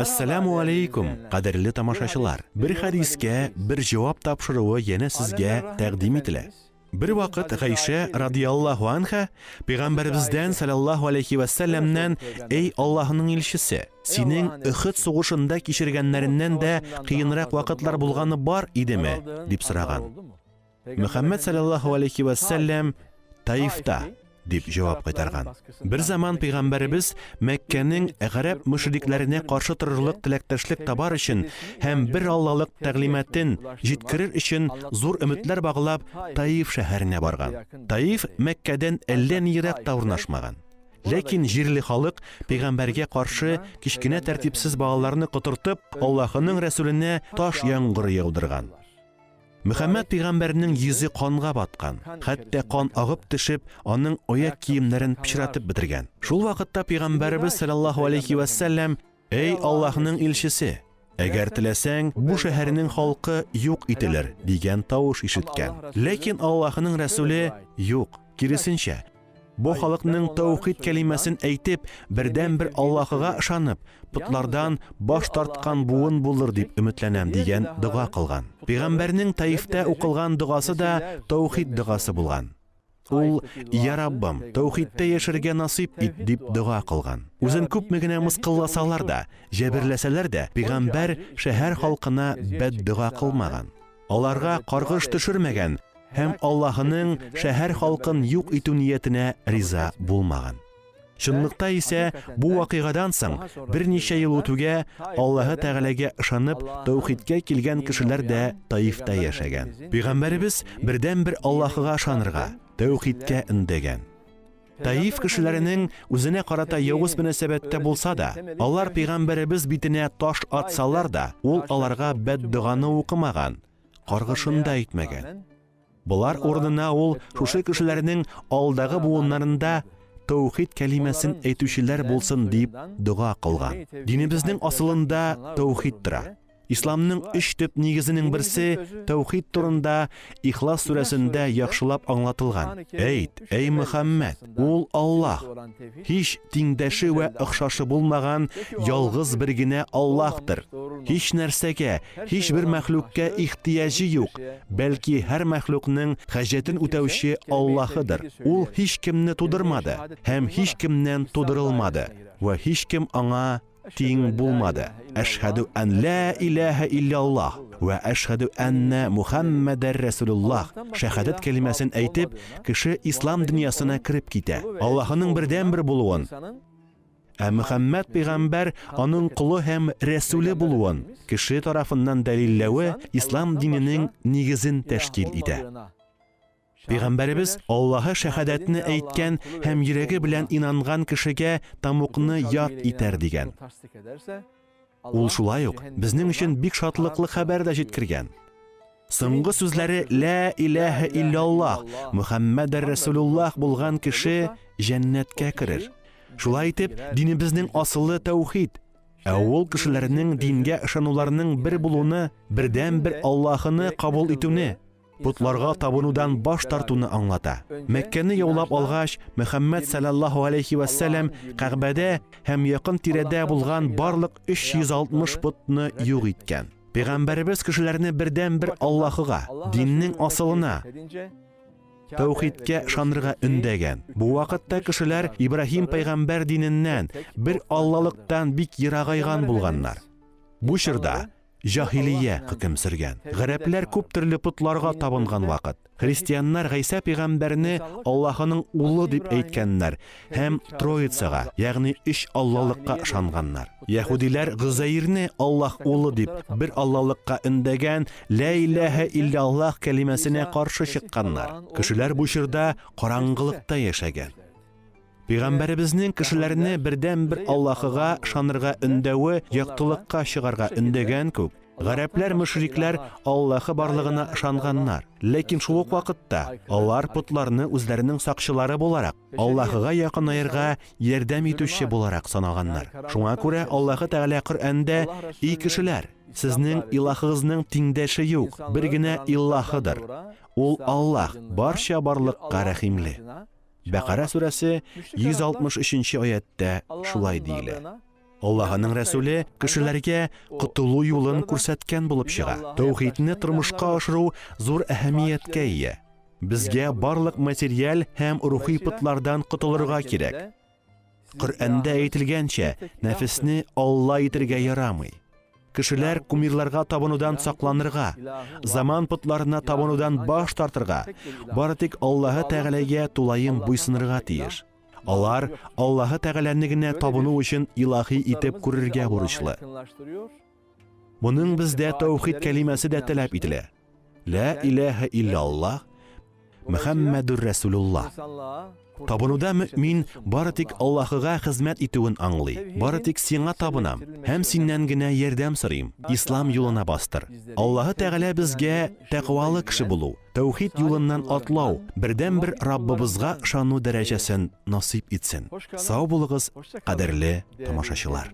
Әссәламу алейкум, кадерле тамашачылар. Бер хәдискә бер җавап тапшыруы янә сезгә тәкъдим ителә. Бер вакыт Гайшә радиаллаһу анха пәйгамбәребездән саллаллаһу алейхи ва сәлләмнән: "Эй Аллаһның илчесе, синең Өхед сугышында кичергәннәреннән дә кыенрак вакытлар булганы бар идеме?" дип сораган. Мөхәммәд саллаллаһу алейхи ва сәлләм: "Таифта" дип җавап кайтарган. Бер заман пәйгамбәребез Мәккәнең гарәп мөшрикләренә каршы торырлык теләктәшлек табар өчен һәм бер Аллалык тәгълиматын җиткерер өчен зур өметләр баглап Таиф шәһәренә барган. Таиф Мәккәдән әллә ни еракта урнашмаган. Ләкин җирле халык пәйгамбәргә каршы кечкенә тәртипсез балаларны котыртып, Аллаһының рәсүленә таш яңгыры яудырган. Мөхәммәд пәйгамбәрнең йөзе канга баткан, хәтта кан агып төшеп, аның аяк киемнәрен пычратып бетергән. Шул вакытта пәйгамбәребез саллаллаһу алейхи вә сәлләм: "Эй Аллаһның илчесе, әгәр теләсәң, бу шәһәрнең халкы юк ителер", дигән тавыш ишеткән. Ләкин Аллаһның рәсүле: "Юк, киресенчә, Бу халыкның тәүхид кәлимәсен әйтеп, бердәнбер Аллаһыга ышанып, потлардан баш тарткан буын булыр дип өметләнәм, дигән дога кылган. Пәйгамбәрнең Таифтә укылган догасы да тәүхид догасы булган. Ул, Я Раббым, тәүхидтә яшәргә насыйп ит, дип дога кылган. Үзен күпме генә мыскылласалар да, җәберләсәләр дә, пәйгамбәр шәһәр халкына бәддога кылмаган. Аларга каргыш төшермәгән һәм Аллаһының шәһәр халкын юк итү ниятенә риза булмаган. Чынлыкта исә бу вакыйгадан соң берничә ел үтүгә Аллаһы Тәгаләгә ышанып тәүхидкә килгән кешеләр дә Таифта яшәгән. Пәйгамбәребез бердәнбер Аллаһыга ышанырга, тәүхидкә өндәгән. Таиф кешеләренең үзенә карата явыз мөнәсәбәттә булса да, алар пәйгамбәребез битенә таш атсалар да, ул аларга бәддоганы укымаган, каргышын да әйтмәгән. Болар урынына ул шушы кешеләрнең алдагы буыннарында тәүхид кәлимәсен әйтүчеләр булсын дип дога кылган. Динебезнең асылында тәүхид тора. Исламның өч төп нигезенең берсе тәүхид турында Ихлас сүрәсендә яхшылап аңлатылган. Әйт, әй Мөхәммәд, ул Аллаһ, һич тиңдәше вә охшашы булмаган ялгыз бер генә Аллаһтыр. Һич нәрсәгә, һичбер мәхлукка ихтыяҗы юк, бәлки һәр мәхлукның хаҗәтен үтәүче Аллаһыдыр. Ул һичкемне тудырмады һәм һичкемнән тудырылмады вә һичкем аңа тиң булмады. Әшһәдү ән лә иләһә илляллаһ вә әшһәдү әннә Мухәммәдәр рәсүлуллаһ шәһадәт кәлимәсен әйтеп, кеше ислам дөньясына кереп китә. Аллаһының бердәнбер булуын, ә Мөхәммәд пәйгамбәр аның колы һәм рәсүле булуын кеше тарафыннан дәлилләве ислам диненең нигезен тәшкил итә. Пәйгамбәребез Аллаһы шәһадәтне әйткән һәм йөрәге белән инанган кешегә тамукны ят итәр дигән. Ул шулай ук безнең өчен бик шатлыклы хәбәр дә җиткергән. Соңгы сүзләре Лә иләһә илляллаһ, Мөхәммәдәр Рәсүлуллаһ булган кеше җәннәткә керер. Шулай итеп, динебезнең асылы тәүхид, ә ул кешеләрнең дингә ышануларының бер булуны, бердәнбер Аллаһыны кабул итүне, потларга табынудан баш тартуны аңлата. Мәккәне яулап алгач, Мөхәммәд саллаллаһу алейхи вә сәлләм Кәгъбәдә һәм якын тирәдә булган барлык 360 потны юк иткән. Пәйгамбәребез кешеләрне бердәнбер Аллаһыга, диннең асылына, тәүхидкә ышанырга өндәгән. Бу вакытта кешеләр Ибраһим пәйгамбәр диненнән, бер Аллалыктан бик ерагайган булганнар. Бу чорда Җаһилия хөкем сөргән. Гарәпләр күп төрле потларга табынган вакыт. Христианнар Гайсә пәйгамбәрне Аллаһының улы дип әйткәннәр һәм Троицага, ягъни өч Аллалыкка ышанганнар. Яһүдиләр Гозәирне Аллаһ улы дип, бер Аллалыкка өндәгән Лә иләһә илляллаһ кәлимәсенә каршы чыкканнар. Кешеләр бу чорда караңгылыкта яшәгән. Пәйгамбәребезнең кешеләрне бердәнбер Аллаһыга ышанырга өндәве яктылыкка чыгарга өндәгән күк, гарәпләр мөшрикләр Аллаһы барлыгына ышанганнар. Ләкин шул ук вакытта алар потларны үзләренең сакчылары буларак, Аллаһыга якынаерга ярдәм итүче буларак санаганнар. Шуңа күрә Аллаһы Тәгалә Коръәндә, И кешеләр! Сезнең Илаһыгызның тиңдәше юк, бер генә Иллаһыдыр. Ул Аллаһ, барча барлыкка рәхимле. Бәкара сүрәсе 163 нче аятьтә шулай диелә. Аллаһының Рәсүле кешеләргә котылу юлын күрсәткән булып чыга. Тәүхидне тормышка ашыру зур әһәмияткә ия. Безгә барлык материаль һәм рухи потлардан котылырга кирәк. Коръәндә әйтелгәнчә, нәфесне Алла итергә ярамый. Кешеләр кумирларга табынудан сакланырга, заман потларына табынудан баш тартырга, бары тик Аллаһы Тәгаләгә тулаем буйсынырга тиеш. Алар Аллаһы Тәгаләне генә табыну өчен илаһи итеп күрергә бурычлы. Моның бездә тәүхид кәлимәсе дә таләп ителә. Лә иләһә илляллаһ, Мөхәммәдүр Рәсүлуллаһ. Табынуда мөэмин бары тик Аллаһыга хезмәт итүен аңлый. Бары тик Сиңа табынам һәм Синнән генә ярдәм сорыйм, Ислам юлына бастыр. Аллаһы Тәгалә безгә тәкъвалы кеше булу, тәүхид юлыннан атлау, бердәнбер Раббыбызга ышану дәрәҗәсен насыйп итсен. Сау булыгыз, кадерле тамашачылар!